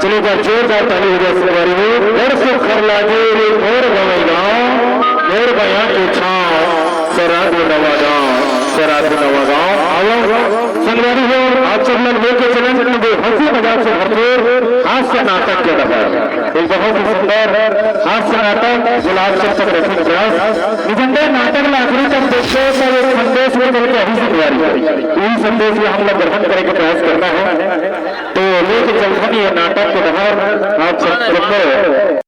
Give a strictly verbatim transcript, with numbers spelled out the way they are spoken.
चलो, एक बार जोरदार ताली हो जाए संगवारी हो। बड़ सुख लागे रे मोर गंवई गाँव, मोर मया के छाँव, सरादू नवा गाँव, सरादू नवा गाँव। आओ संगवारी हो, आप सब लोग लेके चलेंगे हंसी मजाक से भरपूर हास्य नाटक के डहर। एक बहुत ही सुंदर हास्य नाटक गुलाब चंपक रसिक व्यास। निजंदे नाटक ला आखिरी तक देखो तो एक संदेश में चल के अभी संगवारी हो। यही संदेश ला हम लोग ग्रहण करे के प्रयास करना है। तो लेके चलथन ये नाटक के डहर आप सब लोग।